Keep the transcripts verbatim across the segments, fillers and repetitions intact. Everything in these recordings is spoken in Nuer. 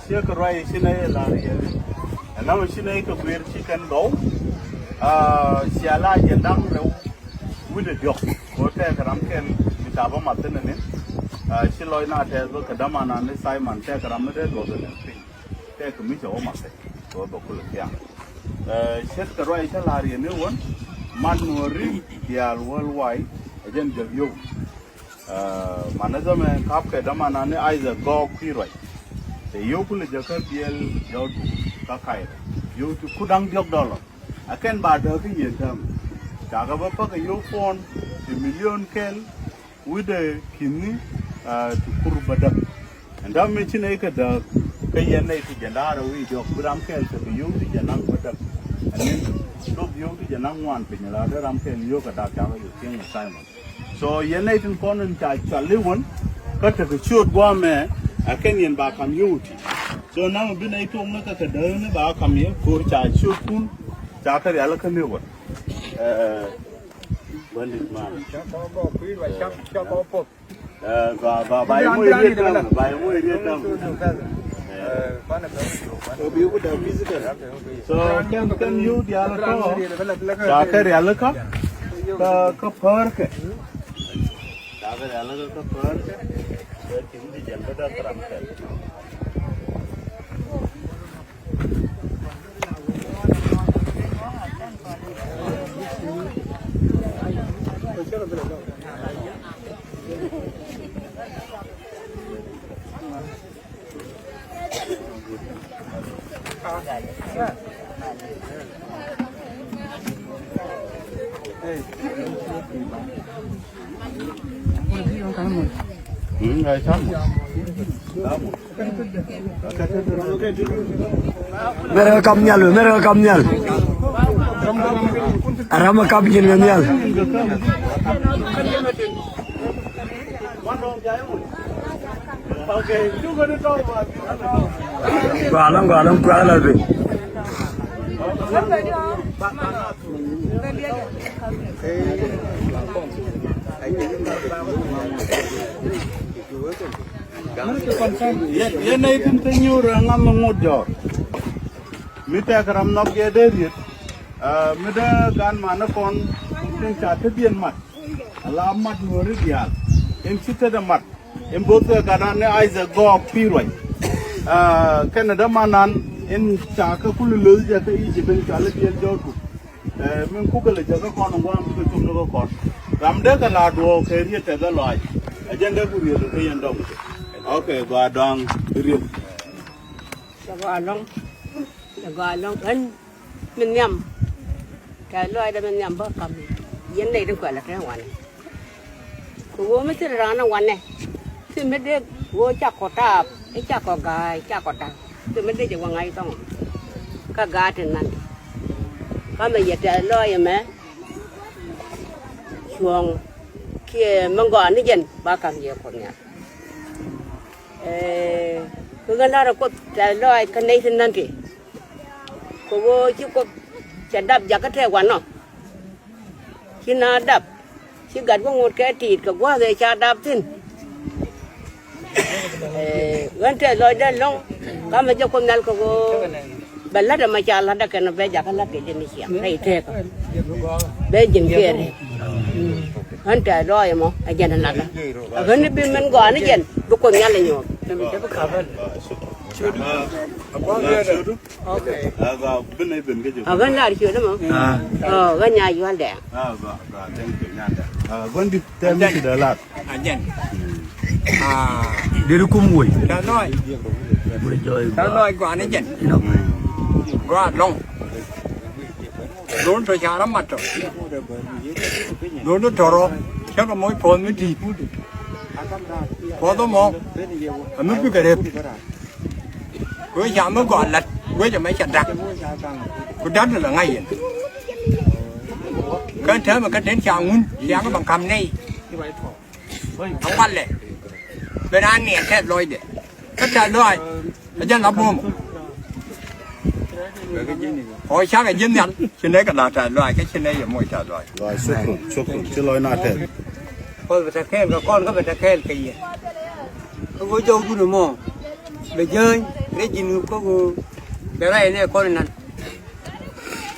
Ciek ruac ci nɛy lar yɛn. Ɛn nɔmɔ ci nɛy kɛ guir ci kɛn gɔw. Cia la jɛ da̱ŋ rɛw wi̱cdɛ diɔ̱k. Kɛ ɣöö tɛkɛ ram kɛl mi ca bä math thi̱n ɛn in. Ci lɔc na tɛth bä kɛ dämanan ni Simon, tɛkɛ ram mi dee duɔth ɛn in piny. Tɛkɛ mi cɛ wä math thi̱n kɛ ɣöö bɛ kulɛ thiaŋ. Ciek kɛ ruac cä lar yɛn ni wän, mat nuɔ̱ɔ̱ri diaal wäl way ɛ jɛn jɛ yio̱w. Manɛ dhɔmɛ kapkɛ dämanan ni Isaac Gɔɔk Kui̱ Ruac. Cɛ yio̱w kulɛ jäkä biɛl jɔw tu kä Kairɛ. Yio̱w ti ku da̱ŋ diɔ̱k dɔlɔ. Ɛ kɛn ba dääk kä yien täämɛ. Cakɛ bä päk ɛ yio̱w puɔ̱n ti milion kɛl wi̱cdɛ ki̱ni ti kur bädäk. Ɛn dämɛ ci nɛy kɛ dääk kä yɛn nɛy ti jɛ la̱rä wi̱i̱ diɔ̱k bi ram kɛl kɛ bi yio̱w ti jɛ naŋ bädäk. Ɛn ni duɔth yio̱w ti jɛ naŋ ŋuan piny la dee ram kɛl yio̱w kɛ da̱k cakɛ yio̱w thiäŋ ɛ Simon. So yɛn nɛy tin kɔn in ca cual i̱ wän kä tekɛ ciöt gua̱a̱mɛ, ɛ kɛn yɛn ba kam yio̱w ti. So naŋ bi nɛy tuɔɔk ni kɛ kɛ dääk ni ba kam yɛ ko̱r ca ciötkun ca kɛ rialikä ni wän. Bandit man. Ba ba ba yɛ moc riet däm, ba yɛ moc riet däm. So kɛn kɛn yio̱w diaal tɔ̱ ca kɛ rialikä kä kä pärkɛ. Ca kɛ rialikä kä pärkɛ. Kä ti wi̱c jɛn bä däk ram kɛl. Mɛrɛ kam nhial, mɛrɛ kam nhial. Aram kam nyin nhial. Gɔaa lɔŋ, gɔaa lɔŋ, gɔaa lɔŋ piny. Yɛn, yɛn nɛy tin te nyuur ɛ ŋa̱m mi ŋot jɔɔr. Mi tɛk ram nhɔk jɛ dee riet. Mi dee gan man ni kɔn tin ca te bien mat. Ala mat nuɔri diaal in ci tetdä mat. In bo̱th kɛ gat an ni Isaac Gɔɔk Kui̱ Ruac. Kɛnɛ dämanan in ca kä kul lo̱th jɛ kä Egypt in ca lɛ biɛl jɔɔk tu. Min kukɛ lɛ jɛ kä kɔn in gua̱a̱m bikɛ cop ni kä kɔn. Ram dee kɛ la duɔɔk kɛ riet tɛth ɛ lɔaac. Ɛ jɛn dee ku riet kä yɛn dɔŋ. Ok, gɔaa dɔaŋ riet. Cɛ gɔaa lɔŋ. Cɛ gɔaa lɔŋ ɣän. Mi nhiam. Tɛth lɔaacdä mi nhiam bä ka̱m. Yɛn nɛy tin kuɛl ɛ te wanɛ. Kɛ ɣöö mi thil raan ɛ wanɛ. Thil mi dee ɣöö cakɔ taap i̱ cakɔ ga̱a̱c cakɔ ta̱a̱. Thil mi dee jɛ wä ŋa̱c thɔŋ. Kä gaat tin nan. Kä mi yɛ tɛth lɔaac ɛmɛ. Cuɔ̱ɔ̱ŋ kiɛ mi gɔaa ni jɛn ba ka̱m yɛ Kuoth Nhial. Kɛ ɣän la̱rä Kuoth tɛth lɔaac kä nɛy tin nan ti. Kɛ ɣöö ci Kuoth cɛ dap jakä tɛɛk wanɔ. Ci na dap ci gat wä ŋot kɛ ti̱i̱t kɛ gua̱a̱th ëë ca dap thi̱n. Ɣän tɛth lɔcdä lɔ̱ŋ. Kamɛ jɛ Kuoth Nhial kɛ ɣöö bɛ la̱t ɛmɛ ca la̱tdä kɛn bɛ jakä la̱t kɛ jɛ ni ciaŋ rɛy tëëkä. Bɛ ji̱n kiɛ rɛy. Ɣän tɛth lɔc ɛmɔ ɛ jɛn ɛ la̱tdä. Ɛ ɣän ni bi min gɔaa ni jɛn bi Kuoth Nhial ɛ nyuɔ̱th. A ɣän lar ciöt ɛmɔ. Ɔ ɣän nya yual dɛ. Gua̱ndit tɛm ci dee lar. A jɛn. Deri kum woi. Ta nɔɔc. Ta nɔɔc gɔaa ni jɛn. Gɔaa lɔŋ. Duɔ̱n tɔ ca rɔ mat tɔ. Duɔ̱n tɔ tɔrɔ cä kɛ moc puɔ̱th mi di̱i̱t. Puɔ̱th ɛmɔ a mi bikɛ rep. Kɛ ɣöö ca mi gɔaa la̱t wec ɛmɛ cɛ da̱k. Ku da̱k ti lɛ ŋa̱c yɛn. Kä täämɛ kä den ca ŋun ciaŋ bɛ ka̱m nɛy. A walɛ ben a niɛn tɛth lɔcdɛ. Kä tɛth lɔaac a jɛn la buɔ̱m. Ɔ cakɛ ji̱ nhial ci nɛy kɛ la tɛth lɔaac kä ci nɛy yɛ moc tɛth lɔaac. Shukran, shukran. Ci lɔc na tɛth. Kɔn bɛ tɛ kɛɛl kɛ kɔn kä bɛ tɛ kɛɛl kɛ yɛ. Kä ɣöö jɔwdun ɛmɔ. Bɛ jäny rɛy ji̱n kä ɣöö bɛ ruac nɛ kɔn inan.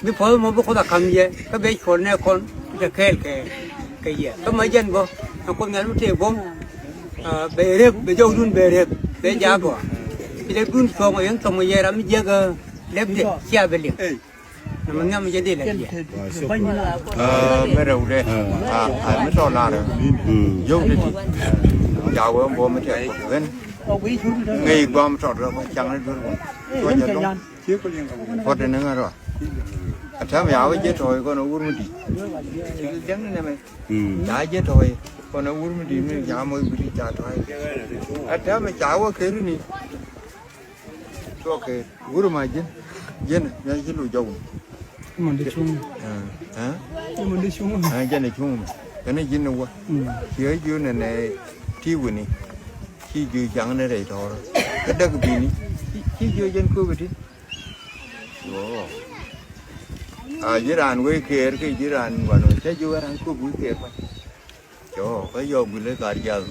Bi puɔth mɔ bi Kuoth a ka̱m yɛ kä bɛ cuɔl nɛ kɔn kɛ kɛɛl kɛ kɛ yɛ. Kä ma jɛn bä ɛn Kuoth Nhial mi tëë buɔ̱m. Bɛ rep, bɛ jɔwdun bɛ rep, bɛ jaak gɔaa. Ci lɛ dun cuɔ̱ŋ ɔ yɛn thɔm ɔ yɛ ram mi jiäk ɛ lɛpdɛ cia bɛ liŋ. Nɛmɛ nhiam jɛ dee la yɛ. Mɛ rɛwdɛ a mi tɔ lar yio̱w di ti. Ja wee bɔ mi tɛk kuɔth ɣän ŋäc guam tɔt rɛ bä caŋ ni duer wä. Cuɔ jɛ loŋ puɔt ni ŋä rɔ. A tɛm ya wee jɛ tɔɔy kɔn a wur mi di̱t. Liɛŋ ni nɛmɛ. Ya jɛ tɔɔy kɔn a wur mi di̱t mi ya moc bi ti ca tɔɔy. A tɛm ca wee keri ni. Cuɔkɛ wur ma ji̱n ji̱n ji̱n ci lu jɔw. Imɔn de cuŋ. Imɔn de cuŋ. Jɛn cuŋ. Kɛn ji̱n ni wä. Ci ji̱ nɛ nɛ ti wini. Ci ji̱ jaŋ ni rɛy tɔɔr. Kä däk bini ci ji̱ jɛn kööbä ti. A ji̱ raan wee kɛɛr kɛ ji̱ raan wanɔ cä ji̱ wee raan kööb wee kɛɛr pa. Cɔ kä yɔɔk guilɛ kar jiath.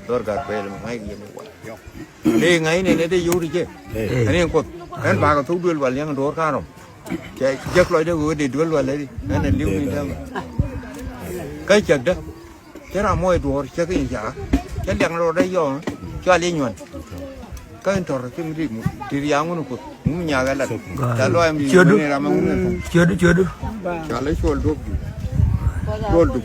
Dhɔr kar pɛl mɛ ŋa̱c yɛn wal. Dee ŋa̱c nɛn ɛ dee yio̱w ti jɛ. Ɛn in kuoth ɛn bakɛ thok duel wal yɛn do̱r ka̱n rɔm. Cɛ jek lɔcdä ɣöö dee duel wal ɛ di ɛn ɛ li̱w ni täämɛ. Kä cäkdä cä ram mɔc duɔ̱ɔ̱r cäk in ca cä liak rɔɔdä yɔɔk. Cɔal i̱ nyuan. Kä in tɔr ti mi rik mu ti riaŋ wun kuth mu mi nyaak ɛ lat. Ca luac mi ciötdu. Wun in ram ɛ wun in tɔr. Ciötdu ciötdu. Ca lɛ cuɔl duɔ̱k du. Duɔl du.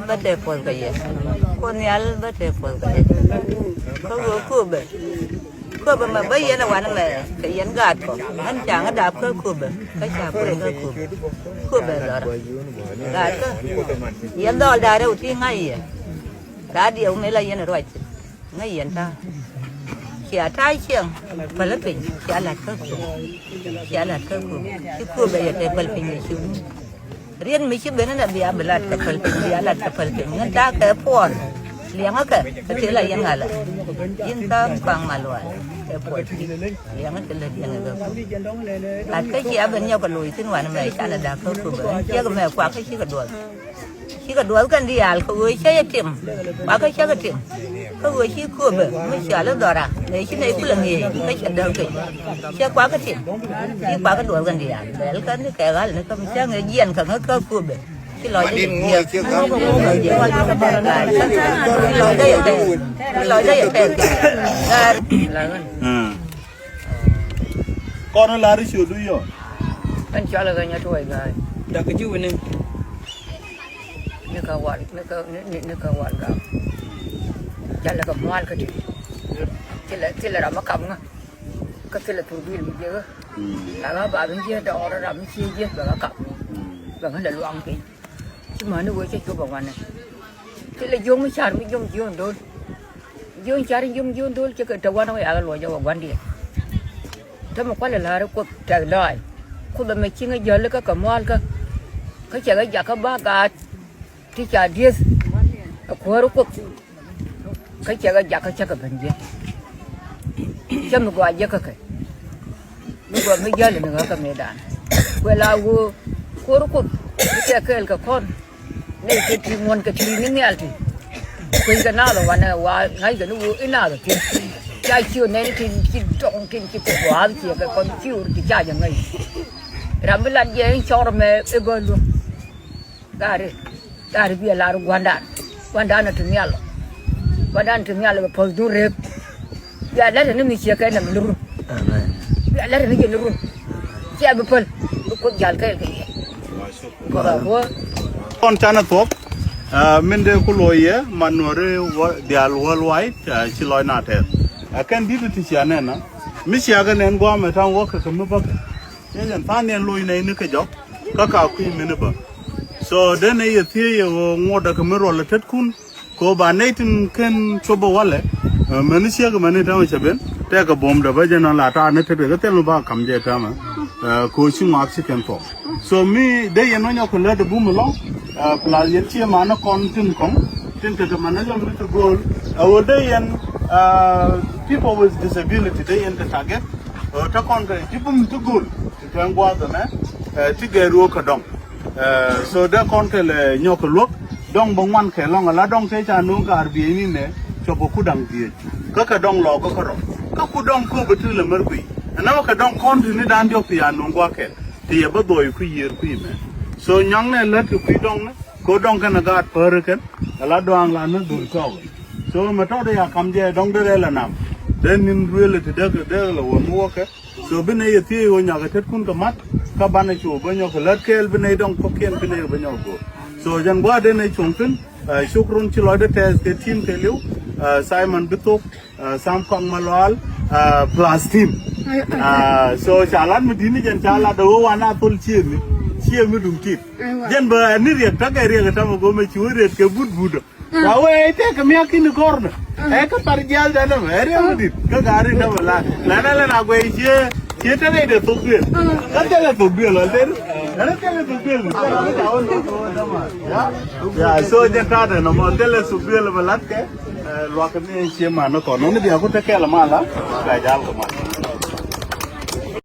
Bä tɛ puɔth kɛ yɛ. Kuoth Nhial bä tɛ puɔth kɛ yɛ. Kä ɣöö kööbɛ. Kööbä mɛ bä yɛn ɛ wanɛ mɛ kɛ yɛn gaatkɔ. Ɣän ca ɣä dap kä kööbä kä ca kuɛn kä kööbä. Kööbä dhɔrä gaatkä. Yɛn dhɔl da̱rɛ wä ti ŋa̱c yɛ. Ta̱a̱ diɛw mëë la yɛn ruac ŋäc yɛn ta̱a̱. Cia ta̱a̱ ciɛŋ päl piny cia la̱t kä kööbä. Cia la̱t kä kööbä ci kööbä yɛ tɛ päl piny yɛ ci wun. Riet mi ci ben inɛ bia bi lat kɛ päl piny bia lat kɛ päl piny ŋän ta̱a̱ kɛ puɔl. Liɛŋä kɛ kɛ tëë la yɛn ŋa̱lä. Ji̱n tha̱a̱ŋ kɔaŋ mal wal kɛ puɔl ti liɛŋä ti lät yɛn kɛ kɛ. Lat kä cia ben nyɔk kɛ loc thi̱n wanɛ mɛ canɛ da̱k kä kööbä ɣän ciek mɛ kuak kä cikɛ duɔth. Cikɛ duɔth kɛn diaal kɛ ɣöö cä yɛ tim. Kuak kä cä kɛ tim. Kä ɣöö ci kööbä mi cɔal i̱ dhɔra nɛ ci nɛy kulɛ ŋi̱eec kä cɛ däk piny. Cɛ kuak kä tim. Ci kuak kä duɔth kɛn diaal bɛl kä ni kɛ ɣal ni kä mi cä ŋi̱eec jiɛn kɛ ŋä kä kööbä. Ci lɔcdä yɛ jiɛk. Ci lɔcdä yɛ tɛk. Ci lɔcdä yɛ tɛk. Ɣaar. Kɔn lar i̱ ciötdu yɔ. Ɛn cɔl ɛ ɣäny ɛ tuɔɔc ga̱a̱c. Dak ji̱ wi̱ni. Ni kä wal ni kä ni ni ni kä wal gam. Jalɛ kɛ mual kä ti. Thilɛ thilɛ ram mi kap ŋä. Kä thilɛ thur guil mi jiäkä. La ɣä ba bi jiɛ dɔɔr ram mi cie jiɛ bɛ ɣä kap. Bɛ ɣä lɛ luaŋ piny. Ci mäni wee cä cop ɛ wanɛ. Thilɛ jiöŋ mi car mi jiöŋ jiöŋ do̱l. Jiöŋ car jiöŋ jiöŋ do̱l cɛ kɛ te wanɛ wä yakä luɔc ɛ wä gua̱ndiɛn. Te mi kualɛ la̱r i̱ Kuoth tɛk lɔaac. Kuoth ɛmɛ ci ŋä jäl ikä kɛ mua̱a̱lkä. Kä cɛ ɣä jakä ba gaat ti ca dieth. Ɛ kuäär i̱ Kuoth. Kä cɛ ɣä jakä cä kɛ ben jieth. Cä mi gɔaa jiäkä kɛ. Mi gɔaa mi jäl in ɣä kɛ mëëdan. Kuɛ la ɣöö kuäär i̱ Kuoth. Mi tɛk kɛɛl kɛ kɔn. Nɛy kɛ ti ŋuɔ̱n kɛ ti ni nhial ti. Kuenykɛ naath ɛ wanɛ wa ŋa̱ckɛ ni ɣöö i̱ naath ɛ thi̱n. Ca ci ɣä nɛn tin ci dɔŋ tin ci kɛ gua̱a̱th ciɛ kɛ kɔn ci ɣöö ti ca jɛ ŋäc. Ram bi lat jɛ in cɔr ɛmɛ i̱ bä luäk. Gari gari biɛ lar gua̱ndan. Gua̱ndan ɛ ti nhial ɔ. Gua̱ndan ti nhial ɛ kɛ puɔ̱thdun rep. Bia lät ni mi ciɛ kɛ nɛm ni run. Bia lät ni jɛ ni run. Ciɛ bi päl bi Kuoth jal kɛɛl kɛ yɛ. Kɔn canɛ thuɔ̱k. Min dee ku luɔc yɛ man nuɔri diaal worldwide ci lɔc na tɛth. Ɛ kɛn di̱t ti cia nɛn na mi cia kɛ nɛn gua̱a̱mɛ ta̱ŋ wäkɛ kɛ mi bäkɛ. Yɛn tha̱a̱ŋ nɛn loc nɛy ni kɛ jɔk kä ka kui̱ mini bä. So den ɛ yɛ thiec yɛ ɣöö ŋuɔ̱t ɛ kɛ mi ruɔl ɛ tetkun. Kɛ ɣöö ba nɛy tin ken cop ɛ walɛ. Mɛni ciek mɛni täämɛ cɛ ben tɛkɛ buɔ̱mdɛ bä jɛ nɔn la ta̱a̱ ni tetdɛ kä thil mi ba kam jɛ täämɛ. Kɛ ɣöö ci ŋɔak ci kɛn thuɔ̱k. So mi dee yɛn wä nyɔk kɛ lät ɛ bum ɛlɔ̱ŋ. Plus yɛn ciɛ mani kɔn tin kɔŋ tin te te mani jɔl mi te go̱o̱l. Ɛ ɣöö dee yɛn people with disability dee yɛn te target. Ɛ ɣöö te kɔn kɛ ji̱ bum te go̱o̱l ti tuɛn gua̱a̱th ɛmɛ. Ti gɛɛr ɣöö kɛ dɔŋ. So dee kɔn kɛ lɛ nyɔk kɛ luäk. Dɔŋ bä ŋuan kɛ lɔŋ ala dɔŋ te ca nuŋ kaar bieyni nɛ cɔp kɛ ku daŋ dhieec. Kä kɛ dɔŋ lɔɔk kä kärɔ. Kä ku dɔŋ kööbä ti lɛ mär kuiy. Ɛn nɔmɔ kɛ dɔŋ kɔn ti ni da̱a̱n diɔk ti ya nuŋ gua̱kɛ. Ti yɛ bä dhɔɔy kuiy yiër kuiy mɛ. So nyɔŋ nɛ lät kɛ kuiy dɔŋ ni. Kɛ dɔŋ kɛn a gaat päri kɛn. Ala dɔaŋ la ni dhul kɔɔk. So mɛ tɔt ya kam jɛ dɔŋ derɛ la nam. Den nin ruël ti dek dek la wä mi wäkɛ. So bi nɛy yɛ thiec ɣöö nyakɛ tetkun kɛ mat kä banɛ cu bä nyɔk kɛ lät kɛɛl bi nɛy dɔŋ kɔkiɛn bi nɛy bä nyɔk go̱o̱r. So jɛn gua̱a̱r den ɛ cuɔ̱ŋ thi̱n. Cukrun ci lɔcdä tɛth kɛ tim kɛ li̱w. Simon bi thok. Sam kɔk ma lual. Plus tim. So ca lat mi di̱t ni jɛn ca lat ɛ ɣöö wan a thol ciëëmi ciëëmi duŋ tit. Jɛn bä ɛn ni riɛk takɛ riɛk ɛ tamɛ go̱o̱mɛ ci wä riɛt kɛ but but. Wa wee tek kɛ miak kini kɔr ni. Ɛ kä par jial dan dam ɛ riɛm dit kä gari dam la. La na la na guɛ cie cie te de thok duel. Kä te le thok duel la te. Ɛ te le thok duel. Ya so jɛ ta de no mo te le thok duel ba lat kɛ. Luak ni cie ma no kɔn ni bia ku te kɛ la ma la. Ga jal ko ma.